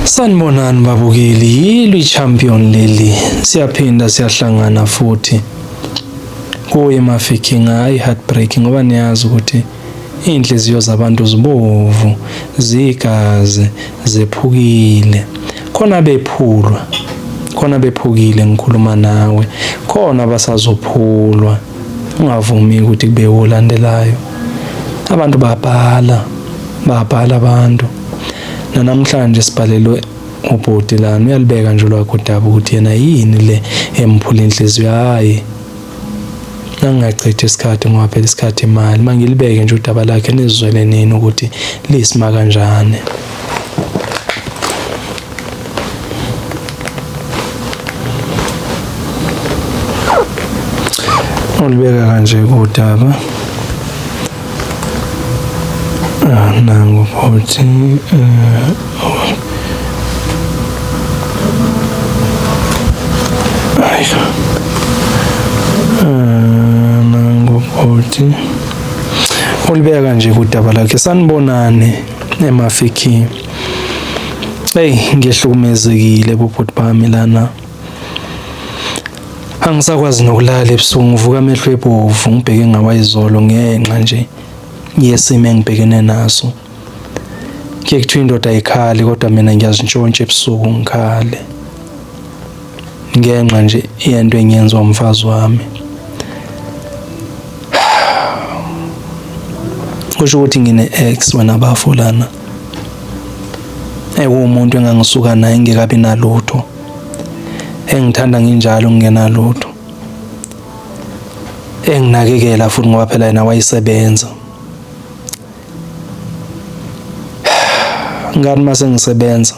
Sanibonani babukeli, yilo i-champion leli. Siyaphinda siyahlangana futhi. Kuye Mafikeng hayi heartbreaking ngoba niyazi ukuthi iy'nhliziyo zabantu zibovu, zigazi, zephukile. Khona bephulwa, khona bephukile ngikhuluma nawe, khona abasazophulwa. Ungavumi ukuthi kube olandelayo. Abantu babhala, babhala abantu. Nanamhlanje sibhalelwe ubhuti lana uyalibeka nje olwakhe udaba ukuthi yena yini le emphula inhliziyo. Hhayi, angingachithi isikhathi ngoba phela isikhathi imali. Mangilibeke nje udaba lakhe nizizwele nini ukuthi lisima kanjani. Ulibeka kanje udaba. Ah, nangu bhuti. Ayi. Ah, nangu bhuti. Ulibeka kanje kudaba lakhe. Sanibonani emafikini. Hey, ngihlukumezekile bobhuti bami lana. Angisakwazi nokulala ebusuku ngivuka amehlo ebovu ngibheke ngawayizolo ngenxa nje yesimo engibhekene naso. Kuye kuthiwa indoda ayikhali kodwa mina ngiyazintshontsha ebusuku ngikhale. Ngenxa nje yento engiyenziwa umfazi wami. Kusho ukuthi ngine-ex wena bafo lana. Ekuwumuntu engangisuka naye ngingekabi nalutho. Engithanda nginjalo ngingenalutho. Enginakekela futhi ngoba phela yena wayesebenza. Ngathi mase ngisebenza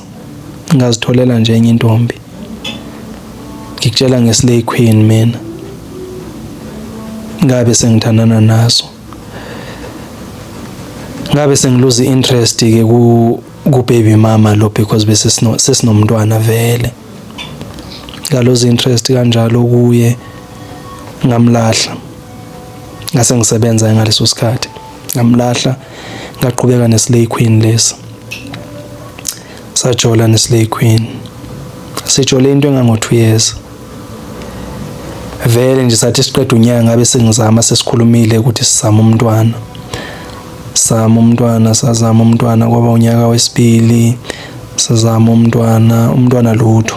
ngazitholela nje enye intombi. Ngikutshela ngeSlay Queen mina. Ngabe sengithandana naso. Ngabe sengiluza interest ke ku ku baby mama lo because bese sesinomntwana vele. Ngaluza interest kanjalo kuye ngamlahla. Ngase ngisebenza ngaleso sikhathi. Ngamlahla ngaqhubeka neSlay Queen lesi. Sajola neSlay Queen. Sijole into engango 2 years. Vele nje sathi siqeda unyaka ngabe sengizama sesikhulumile ukuthi sizama umntwana. Sama umntwana, sazama umntwana kwaba unyaka wesibili, sazama umntwana, umntwana lutho.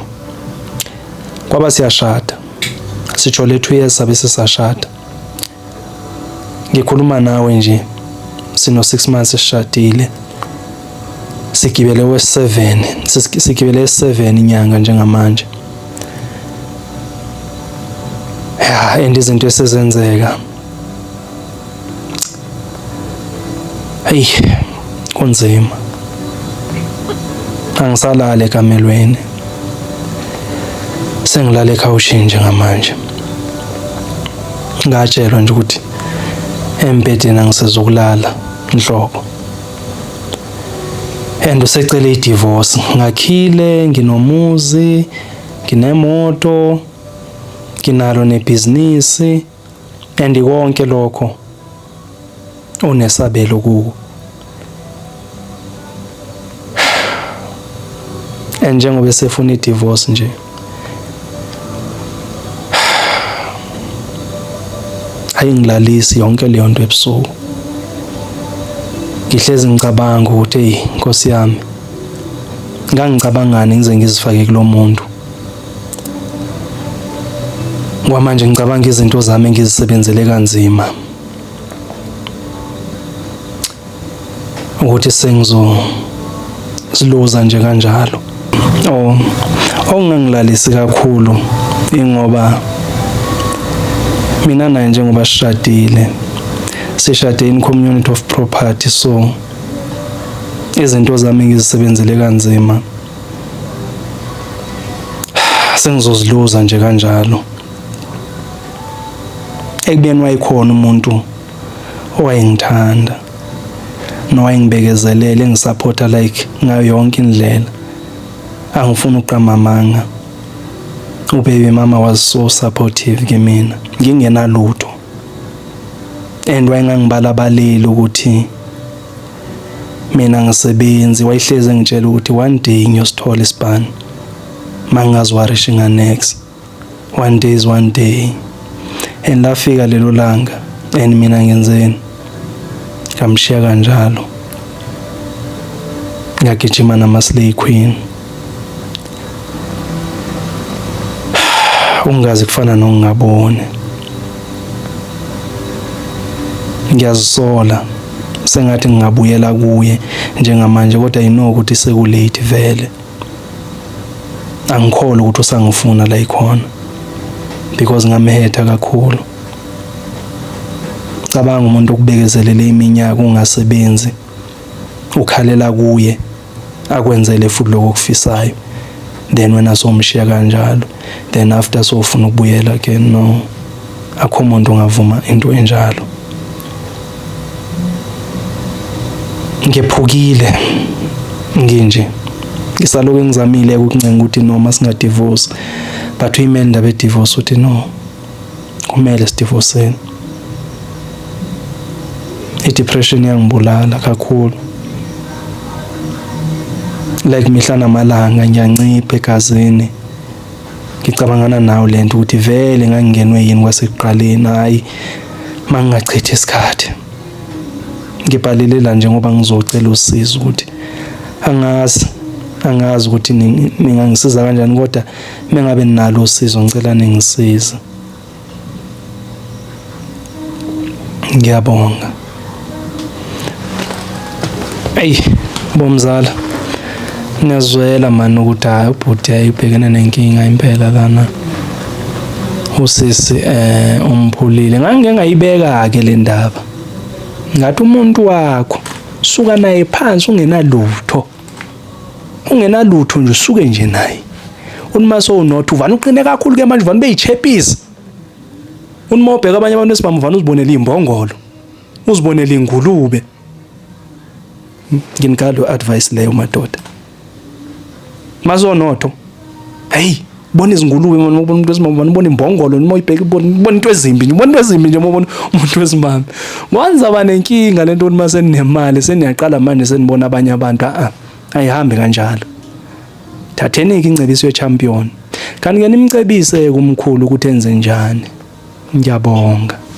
Kwaba siyashada. Sijole 2 years sabe sesashada. Ngikhuluma nawe nje sino 6 months sishadile. Sigibele we7, sigibele 7 inyanga njengamanje. Ya, and izinto esezenzeka. Hey, kunzima. Angisalali ekamelweni. Sengilala ekhawushini njengamanje. Ngatshelwa nje ukuthi embhedeni angisezokulala nhlobo. And usecele i-divorce. Ngakhile, nginomuzi, nginemoto, nginalo nebhizinisi and konke lokho unesabelo kuwo. And njengoba esefuna i-divorce nje ayingilalisi yonke leyo nto ebusuku. Ngihlezi ngicabanga ukuthi eyi Nkosi yami ngangicabangani ngize ngizifake kulo muntu. Kwamanje ngicabanga izinto zami engizisebenzele kanzima. Ukuthi sengizoziluza nje kanjalo. Oh, okungangilalisi kakhulu ingoba mina naye njengoba sishadile sishade in community of property, so izinto zami ngizisebenzele kanzima sengizoziluza nje kanjalo. Ekubeni wayekhona umuntu owayengithanda nowayengibekezelele engisupporta like ngayo yonke indlela. Angifuni ukuqamba amanga. Ubaby mama was so supportive kimina ngingenalutho and wayengangibalabaleli ukuthi Mina ngisebenzi wayehlezi engitshela ukuthi one day ngiyosithola isipani mangingaziwarishi nga-next one day is one day and lafika lelo langa and mina ngenzeni ngamshiya kanjalo ngagijima nama-slay queen ungazi kufana nokungaboni ngiyazisola sengathi ngingabuyela kuye njengamanje kodwa I know ukuthi sekulate vele angikholwa ukuthi usangifuna la ikhona because ngamhetha kakhulu cabanga umuntu okubekezelele iminyaka ungasebenzi ukhalela kuye akwenzele futhi lokho okufisayo then wena somshiya kanjalo then after sofuna ukubuyela ke no akho umuntu ongavuma into enjalo ngephukile nginje ngisaloku ngizamile ukuncenga ukuthi noma singadivorce but uyimele indaba edivorce uthi no kumele sidivoseni i-depression iyangibulala kakhulu like mihla namalanga ngiyancipha egazini ngicabangana nawo lento ukuthi vele ngangingenwe yini kwasekuqaleni hayi mangingachithi isikhathi ngibhalele la njengoba ngizocela usizo ukuthi angazi angazi ukuthi ningangisiza kanjani kodwa mengabe ninalo usizo ngicela ningisize ngiyabonga eyi bomzala ngiyazwela mani ukuthi hhayi ubhuti hayi ubhekene nenkinga impela lana usisi eh umphulile ngangike ngayibeka ke le ndaba ngathi umuntu wakho suka naye phansi ungenalutho ungenalutho nje usuke nje naye uma sowunotha uvane uqine kakhulu ke manje uvane ube yichepisi uma ubheka abanye abantu besimame uvane uzibonele imbongolo uzibonele ingulube nginika lo advice leyo madoda mazonotho hey bona izingulube manje ubona umuntu wesimame ubona imbongolo noma uyibheka ubona into ezimbi nje ubona into ezimbi nje ubona umuntu wesimame kwanza nenkinga lento uma seninemali seniyaqala manje senibona abanye abantu a ayihambi kanjalo thatheni-ke ingcebiso ye-champion kanti ke nimcebise kumkhulu ukuthi enze njani ngiyabonga.